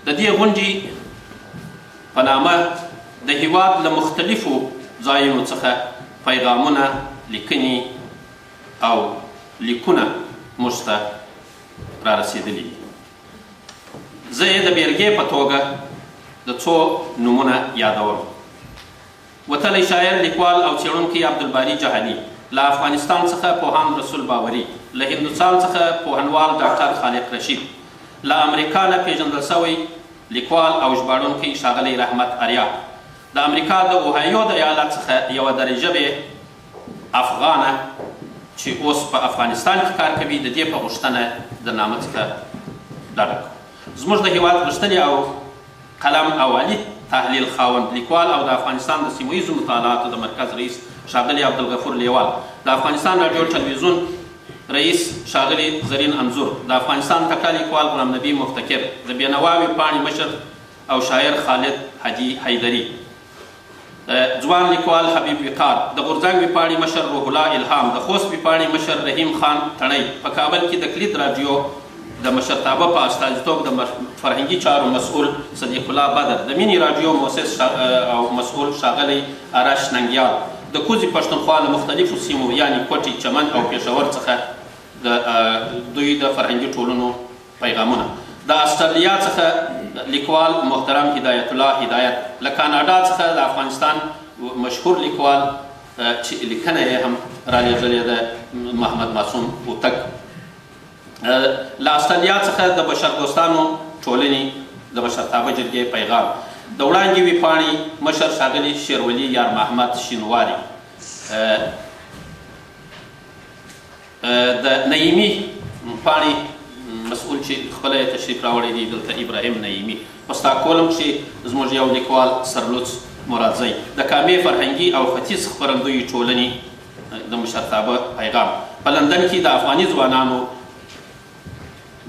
د دې غونډې په نامه د هیواد له مختلفو ځایونو څخه پیغامونه، لیکنې او لیکونه موږ ته را رسېدلي دي. زه یې د بېلګې په توګه د څو نومونه یادوم. وتلی شاعر، لیکوال او څېړونکی عبدالباري جهاني، له افغانستان څخه پوهاند رسول باوري، له هندوستان څخه پوهنوال ډاکټر خالق رشید، له امریکا نه پېژندل شوی لیکوال او ژباړونکی ښاغلی رحمت اریا، د امریکا د اوهایو د ایالت څخه یوه دري ژبې افغانه چې اوس په افغانستان کې کار کوي، د دې په غوښتنه د نامه څخه ډډه کوو. زموږ د هیواد غښتلي او قلم او عالي تحلیل خاوند لیکوال او د افغانستان د سیمه ییزو مطالعاتو د مرکز رئیس ښاغلی عبدالغفور لیوال، د افغانستان راډیو ټلویزیون رئیس ښاغلی زرین انځور، د افغانستان تکړه لیکوال غلام نبي مفتکر، د بېنوا ویبپاڼې مشر او شاعر خالد هدي حیدري، ځوان لیکوال حبیب وقار، د غورځنګ ویبپاڼې مشر روح الله الهام، د خوست ویبپاڼې مشر رحیم خان تڼی، په کابل کې د کلید راډیو د مشرتابه په استازیتوب د فرهنګي چارو مسؤل صدیق الله بدر، د مینې راډیو موسس او مسؤل ښاغلی ارش ننګیال، د کوزې پښتونخوا له مختلفو سیمو یعنې کوټې، چمن او پېښور څخه د دوی د فرهنګي ټولنو پیغامونه، د استرالیا څخه لیکوال محترم هدایت الله هدایت، له کاناډا څخه د افغانستان مشهور لیکوال چې لیکنه یې هم رالیږلې ده محمد معصوم هوتک، له استرالیا څخه د بشردوستانو ټولنې د مشرتابه جرګې پیغام، د وړاندې ویبپاڼې مشر ښاغلي شیرولي یار محمد شینواري، د نعیمي پاڼې مسؤل چې خپله یې تشریف راوړی دی دلته ابراهیم نعیمي، په ستاکولم کښې زموږ یو لیکوال سرلوڅ مرادزی، د کامې فرهنګي او ختیځ خپرندوی ټولنې د مشرتابه پیغام، په لندن کې د افغاني ځوانانو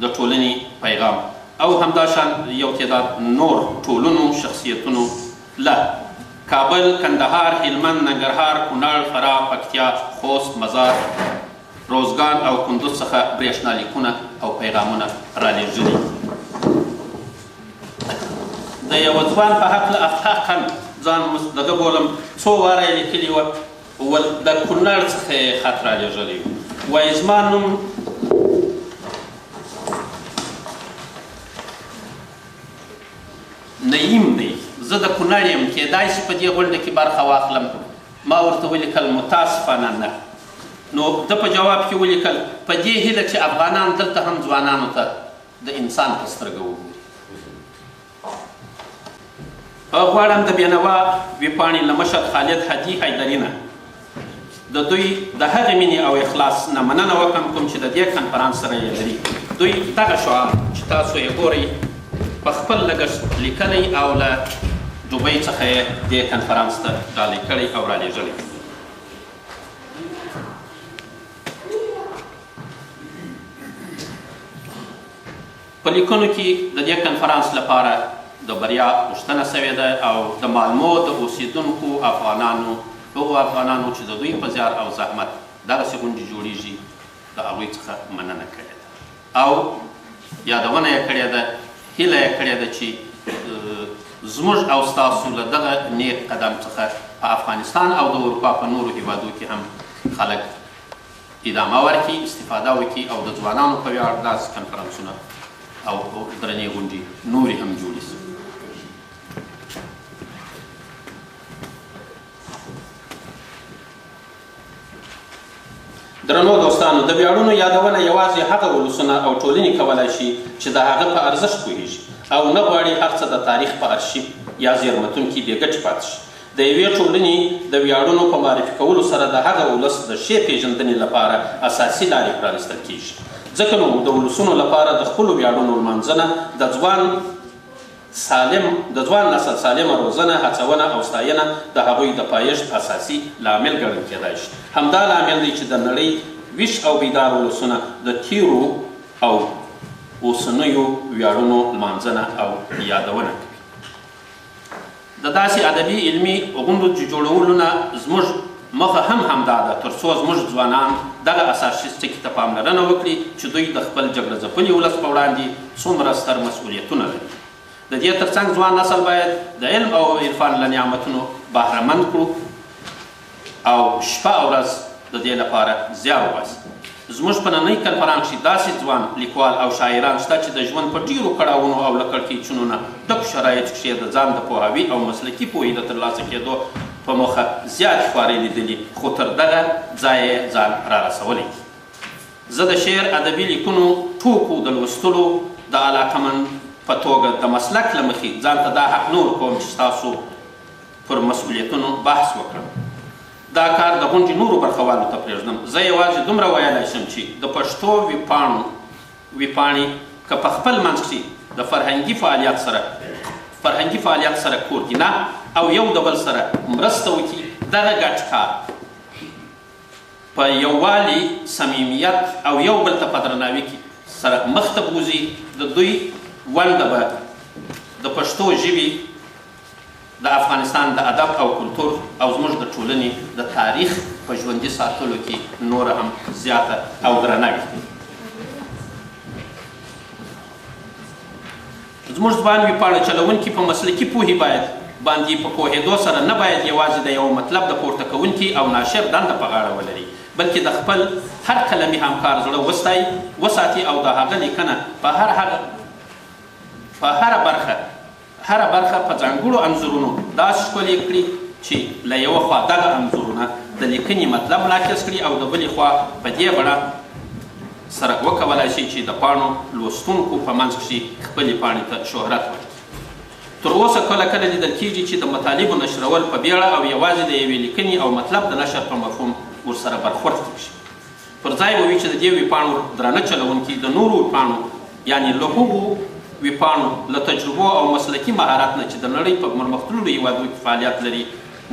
د ټولنې پیغام، او همداشان یو تعداد نور ټولنو شخصیتونو له کابل، کندهار، هلمند، ننګرهار، کونړ، فراه، پکتیا، خوست، مزار، روزګان او کندوز څخه برېښنالیکونه او پیغامونه رالیږلي. د یوه ځوان په هکله اخلاقاً ځان دغه بولم، څو واره یې لیکلي وه، د کونړ څخه یې خط رالیږلی و، وایي زما نوم نعیم دی، زه د کونړ یم، کېدای شي په دې غونډه کې برخه واخلم. ما ورته ولیکل متاسفانه نه. نو ده په جواب کې ولیکل په دې هیله چې افغانان دلته هم ځوانانو ته د انسان په سترګه وګوري. غواړم د بېنوا ویبپاڼې له مشر خالد هدي حیدري نه د دوی د هغې مینې او اخلاص نه مننه وکړم کوم چې د دې کنفرانس سره یې لري. دوی دغه شعار چې تاسو یې ګورئ په خپل لګښت لیکلی او له دوبۍ څخه یې دې کنفرانس ته ډالۍ کړی او رالیږلی. په لیکنو کې د دې کنفرانس لپاره د بریا غوښتنه شوې ده او د مالمو د اوسېدونکو افغانانو، هغو افغانانو چې د دوی په زیار او زحمت دغسې غونډې جوړیږي، د هغوی څخه مننه کړې ده او یادونه یې کړې ده، هیله یې کړې ده چې زموږ او ستاسو له دغه نیک قدم څخه په افغانستان او د اروپا په نورو هیوادو کې هم خلک ادامه ورکړي، استفاده وکړي او د ځوانانو په ویاړ داسې کنفرانسونه او درنې غونډې نورې هم جوړې شي. درنو دوستانو، د ویاړونو یادونه یوازې هغه ولسونه او ټولنې کولای شي چې د هغه په ارزښت پوهیږي او نه غواړي هر څه د تاریخ په ارشیف یا زیرمتون کې بې ګټې پاتې شي. د یوې ټولنې د ویاړونو په معرفي کولو سره د هغه ولس د ښې پېژندنې لپاره اساسي لارې پرانیستل کیږي. ځکه نو د ولسونو لپاره د خپلو ویاړونو لمانځنه د ځوان نسل سالمه روزنه، هڅونه او ستاینه د هغوی د پایښت اساسي لامل ګڼل کېدای شي. همدا لامل دی چې د نړۍ ویښ او بیدار ولسونه د تیرو او اوسنیو ویاړونو لمانځنه او یادونه کوي. د داسې ادبي علمي غونډو جوړولو نه زموږ موخه هم همدا ده، تر څو زموږ ځوانان دغه اساسي ټکي ته پاملرنه وکړي چې دوی د خپل جګړه ځپلي ولس په وړاندې څومره ستر مسؤلیتونه لري. د دې ترڅنګ ځوان نسل باید د علم او عرفان له نعمتونو بهرهمند کړو او شپه او ورځ د دې لپاره زیار وباسي. زموږ په ننۍ کنفرانس کې داسې ځوان لیکوال او شاعران شته چې د ژوند په ډېرو کړاوونو او له کړکېچونو نه ډکو شرایطو کښې د ځان د پوهاوي او مسلکي پوهې د ترلاسه کېدو په موخه زیاتې خوارۍ لیدلي، خو تر دغه ځایه یې ځان رارسولی دی. زه د شعر، ادبي لیکونو، ټوکو د لوستلو د علاقمند په توګه د مسلک له مخې ځان ته دا حق نه ورکوم چې ستاسو پر مسؤلیتونو بحث وکړم. دا کار د غونډې نورو برخوالو ته پرېږدم. زه یوازې دومره ویلای شم چې د پښتو ویبپاڼو ویبپاڼې که په خپل منځ کښې د فرهنګي فعالیت سره فرهنګي فعالیت سره کوردینه او یو د بل سره مرسته وکړي، دغه ګډ کار په یووالي، صمیمیت او یو بل ته په درناوي کې سره مخته بوځي، د دوی ونډه به د پښتو ژبې، د افغانستان د ادب او کلتور او زموږ د ټولنې د تاریخ په ژوندي ساتلو کې نوره هم زیاته او درنه وي. زموږ ځوان ویبپاڼه چلوونکي په مسلکي پوهې باید باندې په پوهېدو سره نه باید یوازې د یوه مطلب د پورته کوونکي او ناشر دنده په غاړه ولري، بلکې د خپل هر قلمي همکار زړه وستایي، وساتي او د هغه لیکنه په هر هغه په هره برخه هره برخه په ځانګړو انځورونو داسې ښکلې کړي چې له یوه خوا دغه انځورونه د لیکنې مطلب منعکس کړي او د بلې خوا په دې بڼه سره وکولای شي چې د پاڼو لوستونکو په منځ کښې خپلې پاڼې ته شهرت ورکړي. تر اوسه کله کله لیدل کیږي چې د مطالبو نشرول په بیړه او یوازې د یوې لیکنې او مطلب د نشر په مفهوم ورسره برخورد کیږي. پر ځای به وي چې د دې ویبپاڼو درانه چلوونکي د نورو ویبپاڼو یعنې له هغو ویبپاڼو له تجربو او مسلکي مهارت نه چې د نړۍ په پرمختللو هیوادو کې فعالیت لري،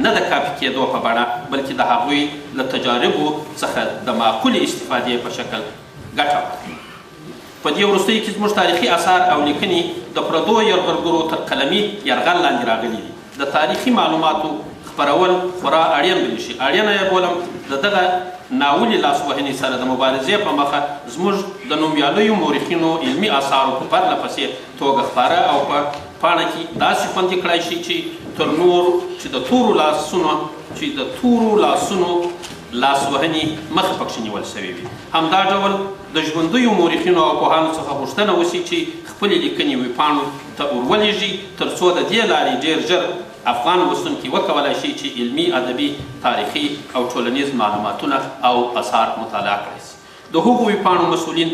نه د کاپي کېدو په بڼه، بلکې د هغوی له تجاربو څخه د معقولې استفادې په شکل ګټه واخلي. په دې وروستیو کې زموږ تاریخي اثار او لیکنې د پردو یرغلګرو تر قلمي یرغل لاندې راغلي دي. د تاریخي معلوماتو خپرول خورا اړین برېښي، اړینه یې بولم. د دغه ناولي لاسوهنې سره د مبارزې په مخه زموږ د نومیالیو مورخینو علمي اثارو په پرله پسې توګه خپاره او په پاڼه کې داسې خوندي کړای شي چې تر نور چې د تورو لاسونو چې د تورو لاسونو لاسوهنې مخ پکښې نیول شوې وي. همدا ډول د ژوندیو مورخینو او پوهانو څخه غوښتنه وشي چې خپلې لیکنې ویبپاڼو ته ور ولېږي، تر څو د دې لارې ډېر ژر افغان لوستونکي وکولای شي چې علمي، ادبي، تاریخي او ټولنیز معلوماتونه او اثار مطالعه کړای شي. د هغو ویبپاڼو مسؤلین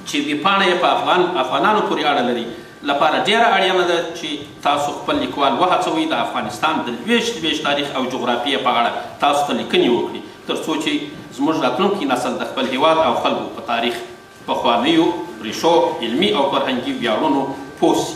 چې ویبپاڼه یې په افغانانو پورې اړه لري لپاره ډېره اړینه ده چې تاسو خپل لیکوال وهڅوئ د افغانستان د لوېشت لوېشت تاریخ او جغرافیې په اړه تاسو ته لیکنې وکړي، تر څو چې زموږ راتلونکي نسل د خپل هیواد او خلکو په تاریخ، پخوانیو ریښو، علمي او فرهنګي ویاړونو پوه شي.